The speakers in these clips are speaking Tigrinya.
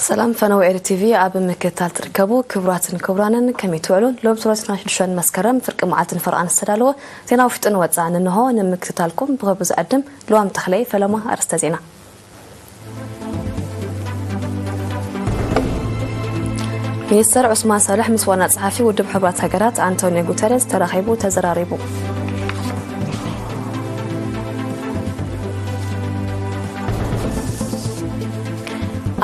ሰላም ፈነወ ኤሪ ቲቪ ኣብ ምክትታል ትርከቡ ክቡራትን ክቡራንን፣ ከመይ ትውዕሉ? ሎም ሰለስተ ሽዱሽተ መስከረም ፍርቂ መዓልትን ፈርቓን ዝተዳለወ ዜና ውሽጥን ወፃእን እንሆ። ንምክትታልኩም ብኽብሪ ዝዕድም ልዋም ተኽለይ። ፈለማ ኣርእስተ ዜና። ሚኒስተር ዑስማን ሳልሕ ምስ ዋና ጸሓፊ ውድብ ሕቡራት ሃገራት ኣንቶኒዮ ጉተሬዝ ተራኺቡ ተዘራሪቡ።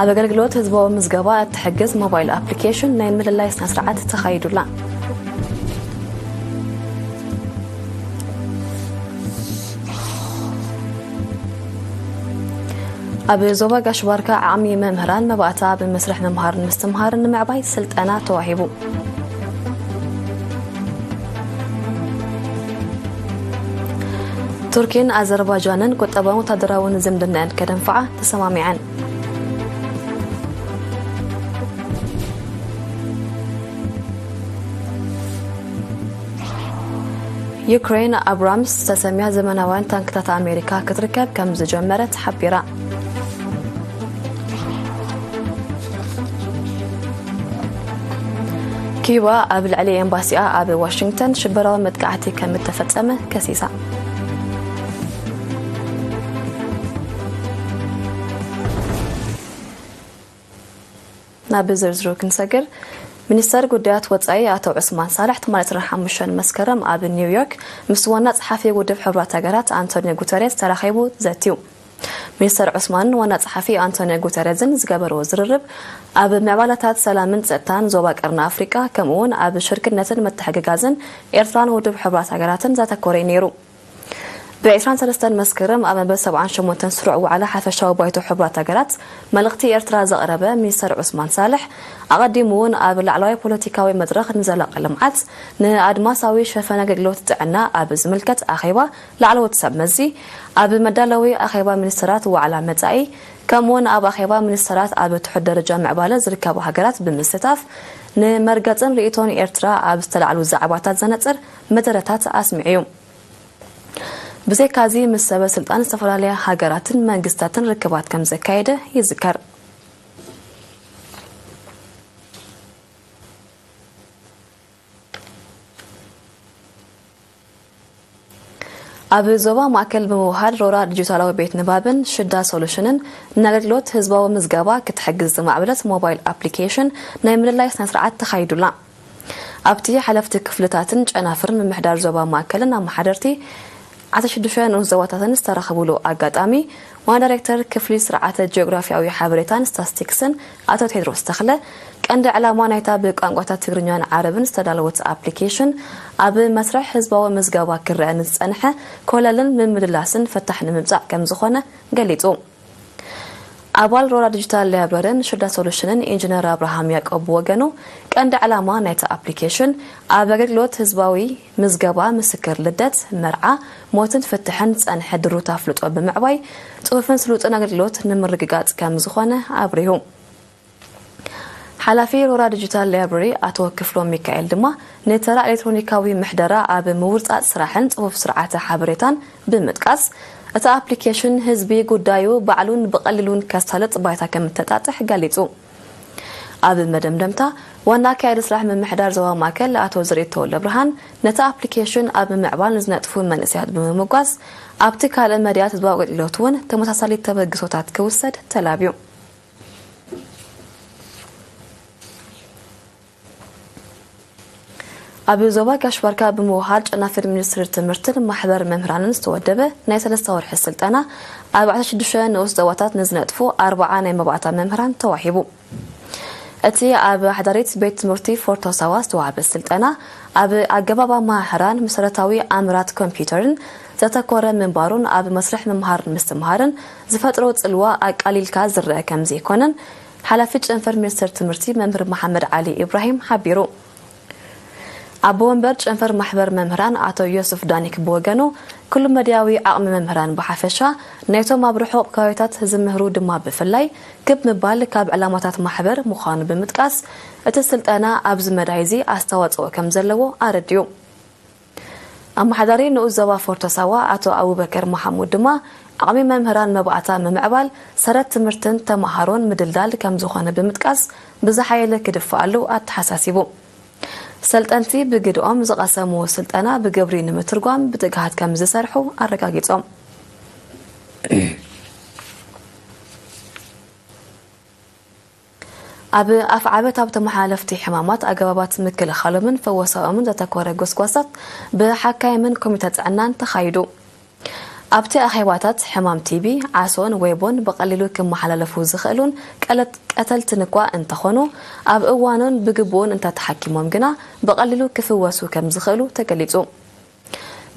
ኣብ ኣገልግሎት ህዝባዊ ምዝገባ እትሕግዝ ሞባይል ኣፕሊኬሽን ናይ ምልላይ ስነ ስርዓት ተኻይዱላ። ኣብ ዞባ ጋሽ ባርካ ዓቕሚ መምህራን መባእታ ኣብ መስርሕ ምምሃርን ምስትምሃርን ንምዕባይ ስልጠና ተዋሂቡ። ቱርኪን ኣዘርባጃንን ቁጠባውን ወታደራውን ዝምድናኣን ከደንፍዓ ተሰማሚዐን። ዩክሬን ኣብራምስ ዝተሰምያ ዘመናውያን ታንክታት ኣሜሪካ ክትርከብ ከም ዝጀመረት ሓቢራ። ኪዩባ ኣብ ልዕሊ ኤምባሲኣ ኣብ ዋሽንግተን ሽበራዊ መጥቃዕቲ ከም እተፈጸመ ከሲሳ። ናብ ዝርዝሩ ክንሰግር፣ ሚኒስተር ጉዳያት ወጻኢ ኣቶ ዑስማን ሳልሕ ትማሊ ዕስራን ሓሙሽተን መስከረም ኣብ ኒውዮርክ ምስ ዋና ጸሓፊ ውድብ ሕቡራት ሃገራት ኣንቶኒዮ ጉተሬዝ ተራኺቡ ዘትዩ። ሚኒስተር ዑስማንን ዋና ጸሓፊ ኣንቶኒዮ ጉተሬዝን ዝገበርዎ ዝርርብ፣ ኣብ ምዕባላታት ሰላምን ጸጥታን ዞባ ቀርኒ ኣፍሪቃ፣ ከምኡ እውን ኣብ ሽርክነትን ምትሕግጋዝን ኤርትራን ውድብ ሕቡራት ሃገራትን ዘተኮረ እዩ ነይሩ። ብ ዕስራን ሰለስተን መስከረም ኣብ መበል ሰብዓን ሸሞንተን ስሩዕ ዋዕላ ሓፈሻዊ ባይቶ ሕቡራት ሃገራት መልእኽቲ ኤርትራ ዘቕረበ ሚኒስተር ዑስማን ሳልሕ፣ ኣቐዲሙ እውን ኣብ ላዕለዋይ ፖለቲካዊ መድረኽ ንዘላቒ ልምዓት፣ ንኣድማሳዊ ሸፈን ኣገልግሎት ጥዕና ኣብ ዝምልከት ኣኼባ ላዕለዎት ሰብ መዚ፣ ኣብ መዳለዊ ኣኼባ ሚኒስተራት ዋዕላ መጻኢ፣ ከምኡውን ኣብ ኣኼባ ሚኒስተራት ኣብ ትሑት ደረጃ ምዕባለ ዝርከባ ሃገራት ብምስታፍ፣ ንመርገጽን ርእይቶን ኤርትራ ኣብ ዝተላዕሉ ዛዕባታት ዘነጽር መደረታት ኣስሚዑ እዩ። ብዘይካዚ፣ ምስ ሰበ ስልጣን ዝተፈላለያ ሃገራትን መንግስታትን ርክባት ከም ዘካየደ ይዝከር። ኣብ ዞባ ማእከል ብምውሃድ ሮራ ዲጂታላዊ ቤት ንባብን ሽዳ ሶሉሽንን ንኣገልግሎት ህዝባዊ ምዝገባ ክትሕግዝ ዝማዕበለት ሞባይል ኣፕሊኬሽን ናይ ምልላይ ስነ ስርዓት ተኻይዱላ። ኣብቲ ሓለፍቲ ክፍልታትን ጨናፍርን ምምሕዳር ዞባ ማእከልን ኣመሓደርቲ ዓሰርተ ሽዱሽተ ንኡስ ዞባታትን ዝተረኸብሉ ኣጋጣሚ፣ ዋና ዳይሬክተር ክፍሊ ስርዓተ ጂኦግራፊያዊ ሓበሬታን ስታስቲክስን ኣቶ ቴድሮስ ተኽለ፣ ቀንዲ ዕላማ ናይታ ብቋንቋታት ትግርኛን ዓረብን ዝተዳለወት ኣፕሊኬሽን፣ ኣብ መስርሕ ህዝባዊ ምዝገባ ክረአ ንዝጸንሐ ኮለልን ምምልላስን ፍታሕ ንምምጻእ ከም ዝኾነ ገሊጹ። ኣባል ሮራ ዲጂታል ላይብረሪን ሽዳ ሶሉሽንን ኢንጂነር ኣብርሃም ያዕቆብ ብወገኑ፣ ቀንዲ ዕላማ ናይቲ ኣፕሊኬሽን ኣብ ኣገልግሎት ህዝባዊ ምዝገባ፣ ምስክር ልደት፣ መርዓ፣ ሞትን ፍትሕን ዝጸንሐ ድሩት ኣፍልጦ ብምዕባይ፣ ጽፉፍን ስሉጥን ኣገልግሎት ንምርግጋጽ ከም ዝኾነ ኣብሪሁ። ሓላፊ ሮራ ዲጂታል ላይብረሪ ኣቶ ክፍሎም ሚካኤል ድማ፣ ንተራ ኤሌክትሮኒካዊ ምሕደራ ኣብ ምውርጻጽ ስራሕን ጽፉፍ ስርዓተ ሓበሬታን ብምጥቃስ፣ እቲ ኣፕሊኬሽን ህዝቢ ጉዳዩ ባዕሉን ብቐሊሉን ከሳልጥ ባይታ ከም እተጣጥሕ ገሊጹ። ኣብ መደምደምታ፣ ዋና ኣካያዲ ስራሕ ምምሕዳር ዞባ ማእከል ኣቶ ዝርኢት ተወልደብርሃን፣ ነቲ ኣፕሊኬሽን ኣብ ምምዕባል ንዝነጥፉ መንእሰያት ብምምጓስ፣ ኣብቲ ካልእ መድያት ህዝባዊ ኣገልግሎት እውን ተመሳሳሊ ተበግሶታት ክውሰድ ተላብዩ። ኣብ ዞባ ጋሽ ባርካ ብምውሃድ ጨናፍር ሚኒስትሪ ትምህርትን ማሕበር መምህራንን ዝተወደበ ናይ ሰለስተ ወርሒ ስልጠና፣ ኣብ ዓሰርተ ሽዱሽተ ንኡስ ዞባታት ንዝነጥፉ ኣርብዓ ናይ መባእታ መምህራን ተዋሂቡ። እቲ ኣብ ሓዳሪት ቤት ትምህርቲ ፎርቶ ሳዋ ዝተዋህበ ስልጠና፣ ኣብ ኣገባብ ኣመሃህራን መሰረታዊ ኣምራት ኮምፒውተርን ዘተኮረ ምንባሩን፣ ኣብ መስርሕ ምምሃርን ምስትምሃርን ዝፈጥሮ ጽልዋ ኣቃሊልካ ዝረአ ከም ዘይኮነን ሓላፊ ጨንፈር ሚኒስቴር ትምህርቲ መምህር መሓመድ ዓሊ ኢብራሂም ሓቢሩ። ኣቦ ወንበር ጨንፈር ማሕበር መምህራን ኣቶ ዮሱፍ ዳኒክ ብወገኑ፣ ኩሉ መድያዊ ዓቕሚ መምህራን ብሓፈሻ፣ ናይቶም ኣብ ርሑቕ ከባቢታት ዝምህሩ ድማ ብፍላይ፣ ክብ ምባል ካብ ዕላማታት ማሕበር ምዃኑ ብምጥቃስ፣ እቲ ስልጠና ኣብዚ መዳይ እዚ ኣስተዋጽኦ ከም ዘለዎ ኣረዲኡ። ኣመሓዳሪ ንኡስ ዞባ ፎርቶ ሳዋ ኣቶ ኣቡበከር መሓሙድ ድማ፣ ዓቕሚ መምህራን መባእታ ምምዕባል፣ ሰረት ትምህርትን ተመሃሮን ምድልዳል ከም ዝኾነ ብምጥቃስ፣ ብዝሓየለ ክድፈኣሉ ኣተሓሳሲቡ። ሰልጠንቲ ብግድኦም ዝቐሰምዎ ስልጠና ብግብሪ ንምትርጓም ብትግሃት ከም ዝሰርሑ ኣረጋጊጾም። ኣብ ኣፍዓበት ኣብ ተመሓላለፍቲ ሕማማት ኣገባባት ምክልኻሎምን ፈወሳኦምን ዘተኮረ ጎስጓሳት ብሓካይምን ኮሚተ ጥዕናን ተኻይዱ። ኣብቲ ኣኼባታት ሕማም ቲቢ፣ ዓሶን ወይቦን ብቐሊሉ ክመሓላለፉ ዝኽእሉን ቀለት-፣ ቀተልትን እኳ እንተኾኑ፣ ኣብ እዋኑን ብግቡእን እንተተሓኪሞም ግና ብቐሊሉ ክፍወሱ ከም ዝኽእሉ ተገሊጹ።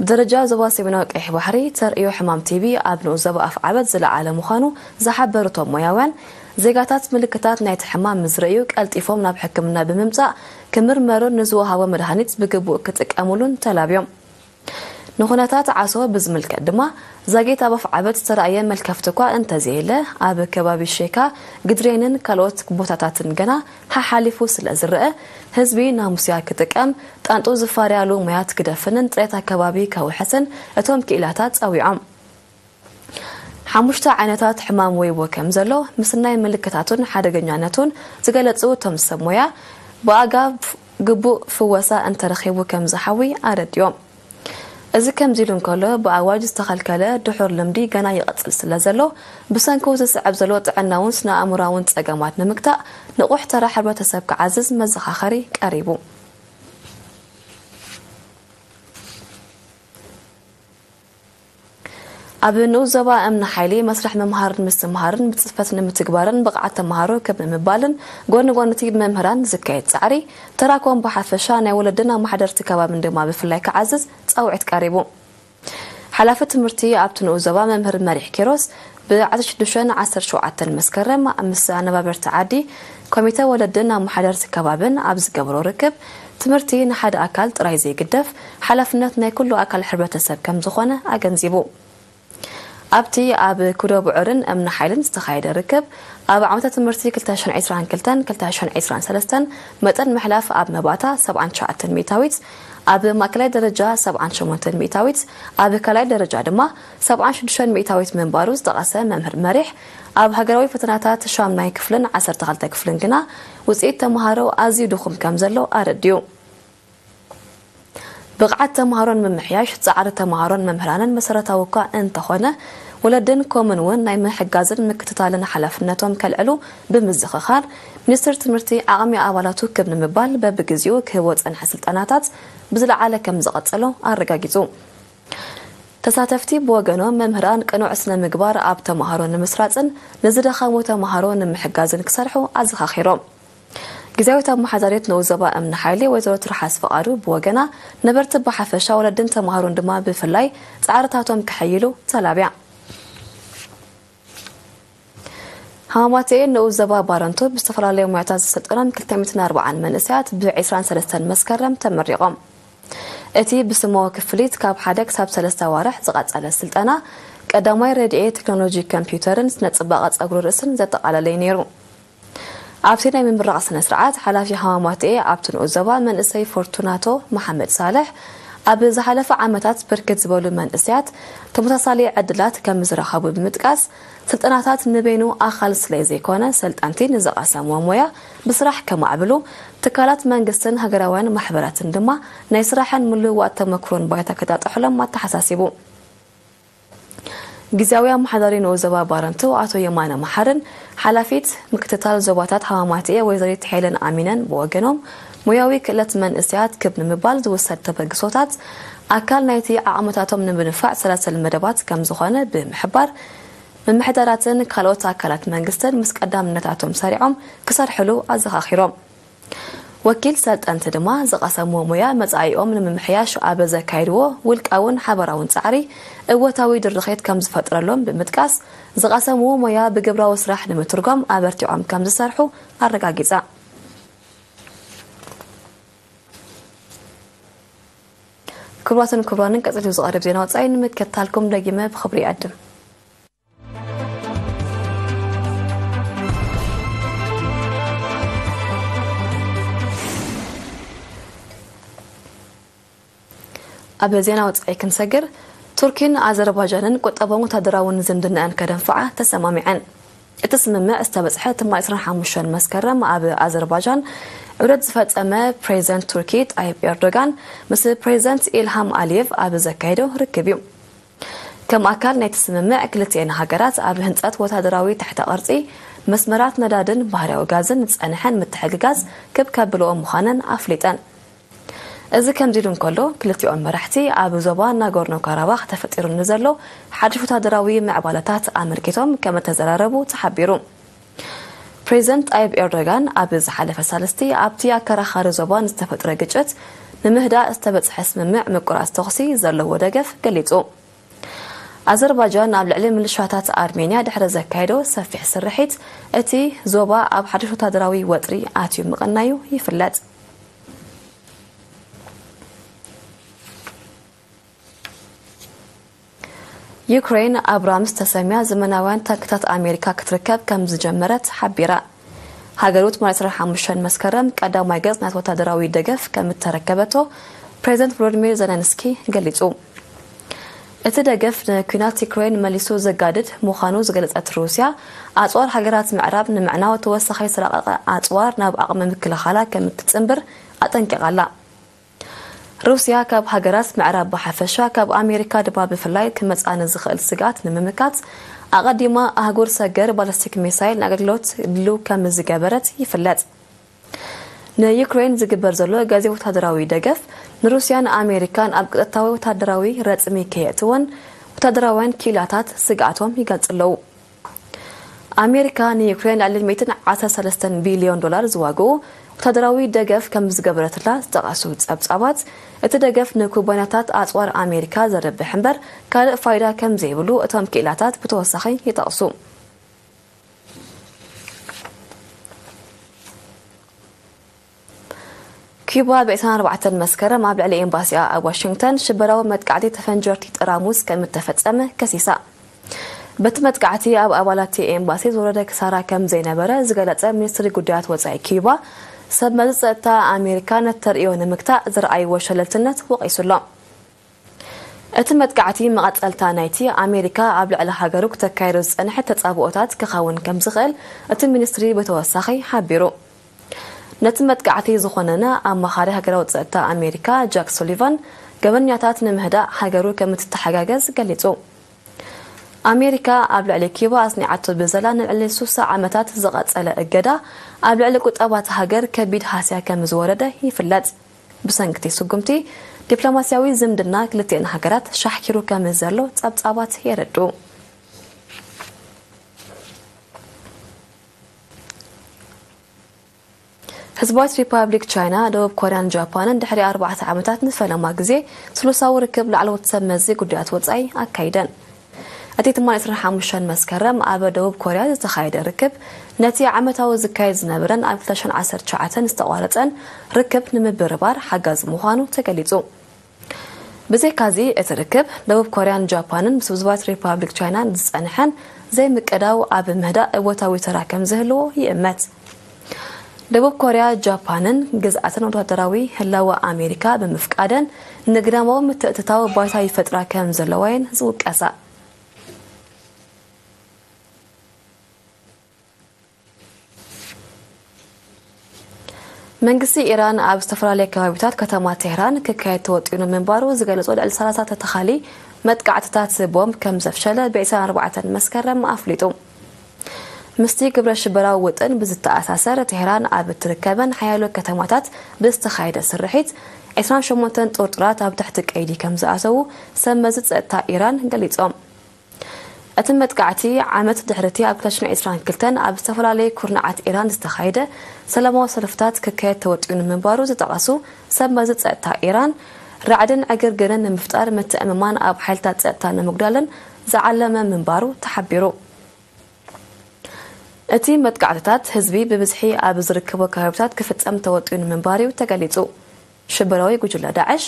ብደረጃ ዞባ ሰሜናዊ ቀይሕ ባሕሪ ተርእዮ ሕማም ቲቢ ኣብ ንኡስ ዞባ ኣፍዓበት ዝለዓለ ምዃኑ ዝሓበሩ እቶም ሞያውያን፣ ዜጋታት ምልክታት ናይቲ ሕማም ምስ ረእዩ ቀልጢፎም ናብ ሕክምና ብምምጻእ ክምርመሩን ንዝወሃቦ መድሃኒት ብግቡእ ክጥቀሙሉን ተላብዮም። ንኹነታት ዓሶ ብዝምልከት ድማ፣ ዛጊት ኣብ ኣፍዓበት ዝተራእየ መልከፍቲ እኳ እንተዘየለ፣ ኣብ ከባቢ ሼካ፣ ግድሬንን ካልኦት ቦታታትን ገና ሓሓሊፉ ስለ ዝረአ፣ ህዝቢ ናሙስያ ክጥቀም፣ ጣንጡ ዝፋርያሉ ሙያት ክደፍንን ጽሬት ኣከባቢ ከውሕስን እቶም ክኢላታት ጸዊዖም። ሓሙሽተ ዓይነታት ሕማም ወይቦ ከም ዘሎ፣ ምስናይ ምልክታቱን ሓደገኛነቱን ዝገለጹ እቶም ሰብ ሞያ፣ ብኣጋብ ግቡእ ፍወሳ እንተረኺቡ ከም ዝሓዊ ኣረዲኦም። እዚ ከምዚ ኢሉ እንከሎ፣ ብኣዋጅ ዝተኸልከለ ድሑር ልምዲ ገና ይቐጽል ስለ ዘሎ፣ ብሰንኩ ዝስዕብ ዘሎ ጥዕናውን ስነ ኣእምሮኣውን ጸገማት ንምግታእ ንቑሕ ተራ ሕብረተሰብ ክዓዝዝ መዘኻኸሪ ቀሪቡ። ኣብ ንኡስ ዞባ እምኒ ሓይሊ መስርሕ ምምሃርን ምስትምሃርን ብጽፈት ንምትግባርን ብቕዓት ተምሃሮ ክብ ንምባልን ጎኒ ጎኒ እቲ ብመምህራን ዝካየድ ጻዕሪ ተራኮም ብሓፈሻ ናይ ወለድን ኣመሓደርቲ ከባብን ድማ ብፍላይ ክዓዝዝ ጻውዒት ቀሪቡ። ሓላፊ ትምህርቲ ኣብቲ ንኡስ ዞባ መምህር መሪሕ ኪሮስ ብ ዓሰርተ ሽዱሽተን ዓሰርተ ሸውዓተን መስከረም ምስ ኣነባበርቲ ዓዲ፣ ኮሚተ ወለድን ኣመሓደርቲ ከባብን ኣብ ዝገብሮ ርክብ፣ ትምህርቲ ንሓደ ኣካል ጥራይ ዘይግደፍ ሓላፍነት ናይ ኩሉ ኣካል ሕብረተሰብ ከም ዝኾነ ኣገንዚቡ። ኣብቲ ኣብ ኩዶ ብዑርን እምኒ ሓይልን ዝተኻየደ ርክብ፣ ኣብ ዓመተ ትምህርቲ ክልተ ሽሕን ዕስራን ክልተን ክልተ ሽሕን ዕስራን ሰለስተን መጠን ምሕላፍ ኣብ መባእታ ሰብዓን ትሽዓተን ሚእታዊት፣ ኣብ ማእከላይ ደረጃ ሰብዓን ሸሞንተን ሚእታዊት፣ ኣብ ካልኣይ ደረጃ ድማ ሰብዓን ሽዱሽተን ሚእታዊት ምንባሩ ዝጠቐሰ መምህር መሪሕ፣ ኣብ ሃገራዊ ፈተናታት ሻምናይ ክፍልን ዓሰርተ ክልተ ክፍልን ግና ውጽኢት ተምሃሮ ኣዝዩ ድኹም ከም ዘሎ ኣረዲኡ። ብቕዓት ተምሃሮ ንምምሕያሽ ጻዕሪ ተምሃሮን መምህራንን መሰረታዊ እኳ እንተኾነ፣ ወለድን ኮምን እውን ናይ ምሕጋዝን ምክትታልን ሓላፍነቶም ከልዕሉ ብምዝኽኻር፣ ሚኒስትሪ ትምህርቲ ዓቕሚ ኣባላቱ ክብ ንምባል በብግዜኡ ክህቦ ዝጸንሐ ስልጠናታት ብዝለዓለ ከም ዝቐጸሎ ኣረጋጊጹ። ተሳተፍቲ ብወገኖም፣ መምህራን ቅኑዕ ስነ ምግባር ኣብ ተምሃሮ ንምስራጽን ንዝደኸሙ ተምሃሮ ንምሕጋዝን ክሰርሑ ኣዘኻኺሮም። ግዝያዊት ኣመሓዳሪት ንኡስ ዞባ እምኒ ሓይሊ ወይዘሮ ትርሓስ ፍቓዱ ብወገና፣ ነበርቲ ብሓፈሻ፣ ወለድን ተምሃሮን ድማ ብፍላይ ጻዕርታቶም ከሐይሉ ተላብያ። ሃማማተኤ ንኡስ ዞባ ባረንቱ ብዝተፈላለዩ ሞያታት ዝሰልጠኖም ክልተ ሚእትን ኣርባዓን መንእሰያት ብ ዕስራን ሰለስተን መስከረም ተመሪቖም። እቲ ብስሞ ክፍሊት ካብ ሓደ ክሳብ ሰለስተ ኣዋርሕ ዝቐጸለ ስልጠና፣ ቀዳማይ ረድኤት፣ ቴክኖሎጂ ኮምፒውተርን ስነ ጽባቐ ጸጉሪ ርእስን ዘጠቓለለ እዩ ነይሩ። ኣብቲ ናይ ምምራቕ ስነ ስርዓት፣ ሓላፊ ሃማማተኤ ኣብቲ ንኡስ ዞባ መንእሰይ ፎርቱናቶ መሓመድ ሳልሕ፣ ኣብ ዝሓለፈ ዓመታት ብርክት ዝበሉ መንእሰያት ተመሳሳሊ ዕድላት ከም ዝረኸቡ ብምጥቃስ፣ ስልጠናታት ንበይኑ ኣኻል ስለ ዘይኮነ፣ ሰልጠንቲ ንዝቐሰምዎ ሞያ ብስራሕ ከማዕብሉ፣ ትካላት መንግስትን ሃገራውያን ማሕበራትን ድማ ናይ ስራሕን ምልውዋጥ ተመክሮን ባይታ ከጣጥሑሎም ኣተሓሳሲቡ። ግዝያዊ ኣመሓዳሪ ንኡስ ዞባ ባረንቱ ኣቶ የማነ መሓርን ሓላፊት ምክትታል ዞባታት ሃማማተኤ ወይዘሪት ሄለን ኣሚነን ብወገኖም፣ ሞያዊ ክእለት መንእሰያት ክብ ንምባል ዝውሰድ ተበግሶታት ኣካል ናይቲ ዓቕምታቶም ንምድንፋዕ ሰላሰል መደባት ከም ዝኾነ ብምሕባር፣ ምምሕዳራትን ካልኦት ኣካላት መንግስትን ምስ ቀዳምነታቶም ሰሪዖም ክሰርሕሉ ኣዘኻኺሮም። ወኪል ሰልጠንቲ ድማ፣ ዝቐሰምዎ ሞያ መጻኢኦም ንምምሕያሽ ኣብ ዘካየድዎ ውልቃውን ሓበራውን ጻዕሪ እወታዊ ድርኺት ከም ዝፈጥረሎም ብምጥቃስ፣ ዝቐሰምዎ ሞያ ብግብራዊ ስራሕ ንምትርጓም ኣበርቲዖም ከም ዝሰርሑ ኣረጋጊጻ። ክቡራትን ክቡራንን፣ ቀጺሉ ዝቐርብ ዜና ወጻኢ ንምክትታልኩም ደጊመ ብኽብሪ ይዕድም። ኣብ ዜና ወጻኢ ክንሰግር፣ ቱርኪን ኣዘርባጃንን ቁጠባውን ወታደራውን ዝምድናኣን ከደንፍዓ ተሰማሚዐን። እቲ ስምምዕ ዝተበጽሐ ትማሊ ዕስራን ሓሙሽተን መስከረም ኣብ ኣዘርባጃን ዑደት ዝፈጸመ ፕሬዚደንት ቱርኪ ጣይብ ኤርዶጋን ምስ ፕሬዚደንት ኢልሃም ኣሊየቭ ኣብ ዘካየዶ ርክብ እዩ። ከም ኣካል ናይቲ ስምምዕ፣ ክልቲኤን ሃገራት ኣብ ህንጸት ወታደራዊ ትሕተ ቅርጺ፣ መስመራት ነዳድን ባህርያዊ ጋዝን ዝጸንሐን ምትሕግጋዝ ክብ ከብልኦ ምዃነን ኣፍሊጠን። እዚ ከምዚ ኢሉ እንከሎ፣ ክልቲኦም መራሕቲ ኣብ ዞባ ናጎርኖ ካራባኽ ተፈጢሩ ንዘሎ ሓድሽ ወታደራዊ ምዕባለታት ኣመልኪቶም ከም እተዘራረቡ ተሓቢሩ። ፕሬዚደንት ጣይብ ኤርዶጋን ኣብ ዝሓለፈ ሳልስቲ ኣብቲ ኣከራኻሪ ዞባ ንዝተፈጥረ ግጭት ንምህዳእ ዝተበጽሐ ስምምዕ ምቁራጽ ተኹሲ ዘለዎ ደገፍ ገሊጹ። ኣዘርባጃን ኣብ ልዕሊ ምልሻታት ኣርሜንያ ድሕሪ ዘካየዶ ሰፊሕ ስርሒት፣ እቲ ዞባ ኣብ ሓድሽ ወታደራዊ ወጥሪ ኣትዩ ምቕናዩ ይፍለጥ። ዩክሬን ኣብራምስ ተሰምያ ዘመናውያን ታንክታት ኣሜሪካ ክትርከብ ከም ዝጀመረት ሓቢራ። ሃገሩ ትማሊ ዕስራን ሓሙሽተን መስከረም ቀዳማይ ገጽ ናይቲ ወታደራዊ ደገፍ ከም እተረከበቶ ፕሬዚደንት ቮሎዲሚር ዘለንስኪ ገሊጹ። እቲ ደገፍ ንኲናት ዩክሬን መሊሱ ዘጋድድ ምዃኑ ዝገለጸት ሩስያ፣ ኣጽዋር ሃገራት ምዕራብ ንምዕናው ተወሳኺ ዝተራቐቐ ኣጽዋር ናብ ዓቕሚ ምክልኻላ ከም እትጽንብር ኣጠንቂቓ ኣላ። ሩስያ ካብ ሃገራት ምዕራብ ብሓፈሻ፣ ካብ ኣሜሪካ ድማ ብፍላይ ክመጽኣ ንዝኽእል ስግኣት ንምምካት፣ ኣቐዲማ ኣህጉር ሰገር ባለስቲክ ሚሳይል ንኣገልግሎት ድሉው ከም ዝገበረት ይፍለጥ። ንዩክሬን ዝግበር ዘሎ ገዚፍ ወታደራዊ ደገፍ ንሩስያን ኣሜሪካን ኣብ ቀጥታዊ ወታደራዊ ረጽሚ ከየእትወን፣ ወታደራውያን ክኢላታት ስግኣቶም ይገልጹ ኣለዉ። ኣሜሪካ ንዩክሬን ልዕሊ ሚእትን ዓሰርተ ሰለስተን ቢልዮን ዶላር ዝዋግኡ ወታደራዊ ደገፍ ከም ዝገበረትላ ዝጠቐሱ ጸብጻባት፣ እቲ ደገፍ ንኩባንያታት ኣጽዋር ኣሜሪካ ዘርብሕ እምበር ካልእ ፋይዳ ከም ዘይብሉ እቶም ክኢላታት ብተወሳኺ ይጠቕሱ። ኪዩባ ብ ዕስራን ኣርባዕተን መስከረም ኣብ ልዕሊ ኤምባሲኣ ኣብ ዋሽንግተን ሽበራዊ መጥቃዕቲ ተፈንጀርቲ ጠራሙዝ ከም እተፈጸመ ከሲሳ። በቲ መጥቃዕቲ ኣብ ኣባላት እቲ ኤምባሲ ዝወረደ ክሳራ ከም ዘይነበረ ዝገለጸ ሚኒስትሪ ጉዳያት ወጻኢ ኪዩባ፣ ሰብ መዚ ጸጥታ ኣሜሪካ ነቲ ተርእዮ ንምግታእ ዘርኣይዎ ሸለልትነት ወቒሱ ኣሎ። እቲ መጥቃዕቲ መቐጸልታ ናይቲ ኣሜሪካ ኣብ ልዕሊ ሃገሩ ክተካየዶ ዝጸንሐት ተጻብኦታት ክኸውን ከም ዝኽእል እቲ ሚኒስትሪ ብተወሳኺ ሓቢሩ። ነቲ መጥቃዕቲ ዝኾነነ ኣማኻሪ ሃገራዊ ጸጥታ ኣሜሪካ ጃክ ሱሊቫን፣ ገበነኛታት ንምህዳእ ሃገሩ ከም እትተሓጋገዝ ገሊጹ። ኣሜሪካ ኣብ ልዕሊ ኪዩባ ኣጽኒዓቶ ብዘላ ንልዕሊ ሱሳ ዓመታት ዝቐጸለ እገዳ፣ ኣብ ልዕሊ ቁጠባ እታ ሃገር ከቢድ ሃስያ ከም ዝወረደ ይፍለጥ። ብሰንኪ እቲ ስጉምቲ፣ ዲፕሎማስያዊ ዝምድና ክልቲኤን ሃገራት ሻሕኪሩ ከም ዘሎ ጸብጻባት የረድኡ። ህዝባዊት ሪፓብሊክ ቻይና፣ ደቡብ ኮርያን ጃፓንን ድሕሪ ኣርባዕተ ዓመታት ንፈለማ ግዜ ስሉሳዊ ርክብ ላዕለዎት ሰብ መዚ ጉዳያት ወጻኢ ኣካይደን። እቲ ትማሊ ዕስራን ሓሙሽተን መስከረም ኣብ ደቡብ ኮርያ ዝተኻየደ ርክብ፣ ነቲ ዓመታዊ ዝካየድ ዝነበረን ኣብ ክልተ ሽሕን ዓሰርተ ትሽዓተን ዝተቋረጸን ርክብ ንምብርባር ሓጋዚ ምዃኑ ተገሊጹ። ብዘይካዚ፣ እቲ ርክብ፣ ደቡብ ኮርያን ጃፓንን ምስ ህዝባዊት ሪፓብሊክ ቻይናን ዝጸንሐን ዘይምቅዳው ኣብ ምህዳእ እወታዊ ተራ ከም ዝህልዎ ይእመት። ደቡብ ኮርያ፣ ጃፓንን ግዝኣተን ወታደራዊ ህላወ ኣሜሪካ ብምፍቃደን ንግዳማዊ ምትእትታው ባይታ ይፈጥራ ከም ዘለዋ እየን ዝውቀሳ። መንግስቲ ኢራን ኣብ ዝተፈላለየ ከባቢታት ከተማ ቴህራን ክካየድ ተወጢኑ ምንባሩ ዝገለጹ ልዕሊ ሰላሳ ተተኻሊ መጥቃዕትታት ቦምብ ከም ዘፍሸለ ብ ዕስራን ኣርባዕተን መስከረም ኣፍሊጡ። ምስቲ ግብረ ሽበራዊ ውጥን ብዝተኣሳሰር፣ ቴህራን ኣብ እትርከበን ሓያሎ ከተማታት ብዝተኻየደ ስርሒት፣ ዕስራን ሸሞንተን ጥርጡራት ኣብ ትሕቲ ቀይዲ ከም ዝኣተዉ ሰብ መዚ ጸጥታ ኢራን ገሊጾም። እቲ መጥቃዕቲ፣ ዓመት ድሕሪቲ ኣብ ክልተ ሽሕን ዕስራን ክልተን ኣብ ዝተፈላለዩ ኩርናዓት ኢራን ዝተኻየደ ሰላማዊ ሰልፍታት ክካየድ ተወጢኑ ምንባሩ ዝጠቐሱ ሰብ መዚ ጸጥታ ኢራን፣ ራዕድን ዕግርግርን ንምፍጣር ምትእምማን ኣብ ሓይልታት ጸጥታ ንምጉዳልን ዝዓለመ ምንባሩ ተሓቢሩ። እቲ መጥቃዕትታት፣ ህዝቢ ብብዝሒ ኣብ ዝርከቦ ከባቢታት ክፍጸም ተወጢኑ ምንባሩ እዩ ተገሊጹ። ሽበራዊ ጉጅለ ዳዕሽ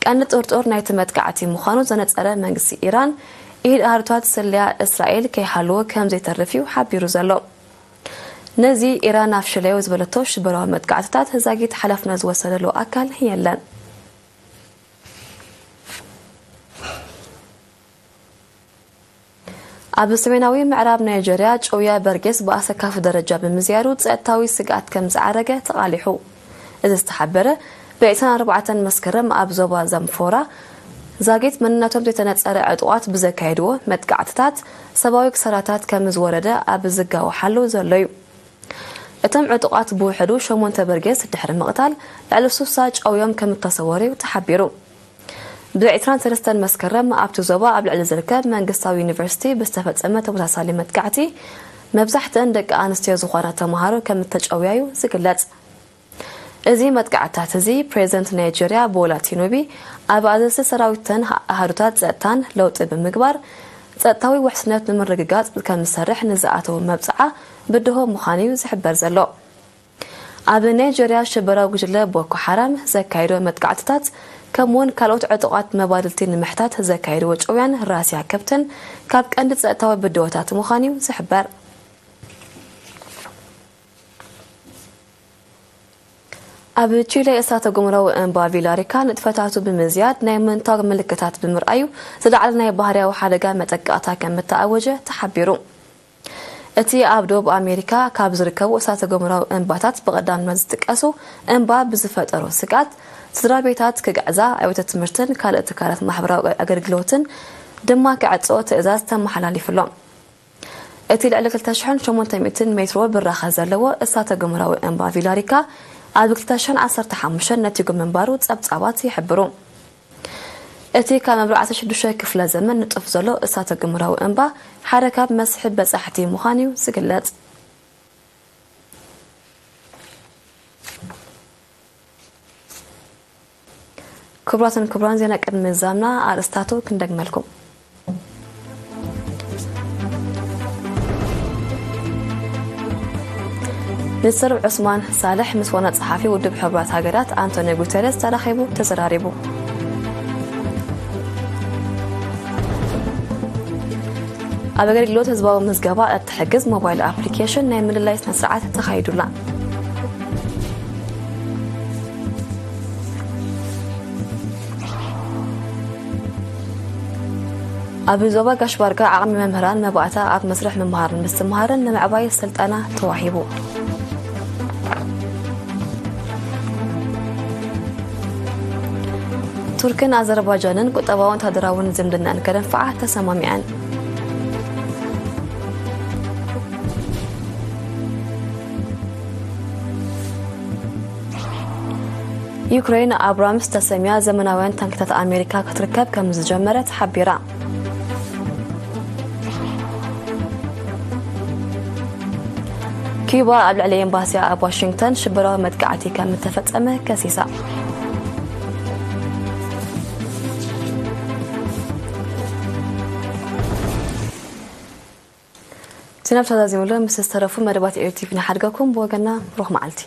ቀንዲ ጥርጡር ናይቲ መጥቃዕቲ ምዃኑ ዘነጸረ መንግስቲ ኢራን፣ ኢድ ኣህርቷት ስለያ እስራኤል ከይሃለወ ከም ዘይተርፍ እዩ ሓቢሩ ዘሎ። ነዚ ኢራን ኣፍሽለዮ ዝበለቶ ሽበራዊ መጥቃዕትታት ዛጊት ሓላፍነት ዝወሰደሉ ኣካል የለን። ኣብ ሰሜናዊ ምዕራብ ናይጀርያ ጭውያ በርጌስ ብኣሰካፊ ደረጃ ብምዝያሩ ጸጥታዊ ስግኣት ከም ዝዓረገ ተቓሊሑ። እዚ ዝተሓበረ ብ24 መስከረም ኣብ ዞባ ዛምፎራ ዛጊት መንነቶም ዘይተነጸረ ዕጡቓት ብዘካየድዎ መጥቃዕትታት ሰብኣዊ ክሳራታት ከም ዝወረደ ኣብ ዝጋወሓሉ ዘሎ እዩ። እቶም ዕጡቓት ብውሕዱ ሸሞንተ በርጌስ ድሕሪ ምቕታል ልዕሊ ሱሳ ጨውዮም ከም እተሰወሩ እዩ ተሓቢሩ። ብ23 መስከረም ኣብቲ ዞባ ኣብ ልዕሊ ዝርከብ መንግስታዊ ዩኒቨርሲቲ ብዝተፈጸመ ተመሳሳሊ መጥቃዕቲ መብዛሕትአን ደቂ ኣንስትዮ ዝኾና ተምሃሮ ከም እተጨውያዩ ዝግለጽ። እዚ መጥቃዕትታት እዚ ፕሬዝደንት ናይጀርያ ቦላ ቲኑቢ ኣብ ኣዘዝቲ ሰራዊትን ኣሃዱታት ጸጥታን ለውጢ ብምግባር ጸጥታዊ ውሕስነት ንምርግጋጽ ከም ዝሰርሕ ንዝኣተወ መብጽዓ ብድሆ ምዃኑ እዩ ዝሕበር ዘሎ። ኣብ ናይጀርያ ሽበራዊ ጉጅለ ቦኮ ሓራም ዘካየዶ መጥቃዕትታት ከምኡውን ካልኦት ዕጡቓት መባድልቲ ንምሕታት ዘካየድዎ ጭውያን ራስያ ከብትን ካብ ቀንዲ ጸጥታዊ ብድሆታት ምዃኑ እዩ ዝሕበር። ኣብ ቺለ እሳተ ጎመራዊ እምባ ቪላሪካ ንጥፈታቱ ብምዝያድ ናይ ምንታግ ምልክታት ብምርኣዩ ዝለዓለ ናይ ባህርያዊ ሓደጋ መጠቃዕታ ከም እተኣወጀ ተሓቢሩ። እቲ ኣብ ደቡብ ኣሜሪካ ካብ ዝርከቡ እሳተ ጎመራዊ እምባታት ብቐዳምነት ዝጥቀሱ እምባ ብዝፈጠሮ ስግኣት ስድራ ቤታት ክግዕዛ፣ ኣብያተ ትምህርትን ካልእ ትካላት ማሕበራዊ ኣገልግሎትን ድማ ክዕጾ ትእዛዝ ተመሓላሊፉ ኣሎ። እቲ ልዕሊ 2,800 ሜትሮ ብራኸ ዘለዎ እሳተ ጎመራዊ እምባ ቪላሪካ ኣብ 2015 ነቲጉ ምንባሩ ጸብጻባት ይሕብሩ። እቲ ካብ መብራዕቲ ሽዱሽተ ክፍለ ዘመን ንጡፍ ዘሎ እሳተ ጎመራዊ እምባ ሓደ ካብ መስሕብ በጻሕቲ ምዃኑ እዩ ዝግለጽ። ክቡራትን ክቡራን፣ ዜና ቅድሚ ምዛምና ኣርእስታቱ ክንደግመልኩም። ሚኒስትር ዑስማን ሳልሕ ምስ ዋና ጸሓፊ ውድብ ሕቡራት ሃገራት ኣንቶኒዮ ጉተረስ ተራኺቡ ተዘራሪቡ። ኣብ ኣገልግሎት ህዝባዊ ምዝገባ እትሕግዝ ሞባይል ኣፕሊኬሽን ናይ ምልላይ ስነ ስርዓት ተኻይዱላ። ኣብ ዞባ ጋሽ ባርካ ዓቕሚ መምህራን መባእታ ኣብ መስርሕ ምምሃርን ምስትምሃርን ንምዕባይ ስልጠና ተዋሂቡ። ቱርክን ኣዘርባጃንን ቁጠባውን ወታደራውን ዝምድናን ከደንፍዓ ተሰማሚዐን። ዩክሬን ኣብራምስ ተሰምያ ዘመናውያን ታንክታት ኣሜሪካ ክትርከብ ከም ዝጀመረት ሓቢራ። ኪዩባ ኣብ ልዕሊ ኤምባሲያ ኣብ ዋሽንግተን ሽበራዊ መጥቃዕቲ ከም እተፈጸመ ከሲሳ። ዜና ብተዛዚሙሉ ምስ ዝተረፉ መደባት ኤር ቲቪ ንሓድገኩም። ብወገና ብሩኽ መዓልቲ።